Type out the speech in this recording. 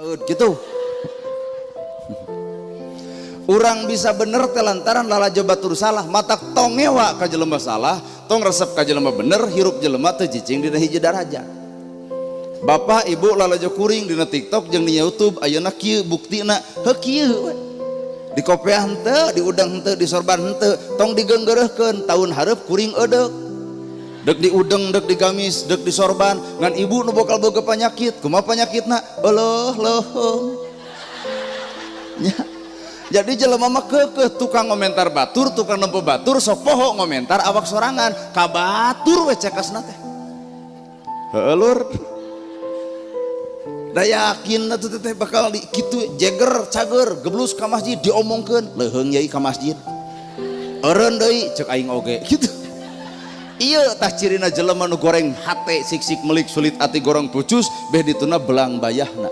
Gitu. Urang bisa bener teh lantaran lalajo batur salah, matak tong ngewa ka jelema salah, tong resep ka jelema bener, hirup jelema teu cicing dina hiji darajat. Bapak ibu lalajo kuring dina TikTok jeung di YouTube ayeuna kieu buktina, heuh kieu we. Di kopeah henteu, diudang henteu, disorban henteu, tong digeunggeureuhkeun tahun hareup kuring eudeuk. Dek diudeng, dek digamis, dek disorban, ngan ibu nu bakal boga penyakit, kumaha penyakitna? Euleuh leuheung. Nya. Jadi jelema mah keukeuh tukang ngomentar batur, tukang nempo batur, sok poho ngomentar awak sorangan, ka batur we cekasna teh. Heueuh lur. Da yakin atuh teh bakal di kitu jeger cager geblus ka masjid diomongkeun, leuheung yai ka masjid. Eureun deui ceuk aing oge kitu. Iya tah cirina jelema nu goreng hate sik-sik melik sulit ati gorong pucus beh dituna belang bayahna.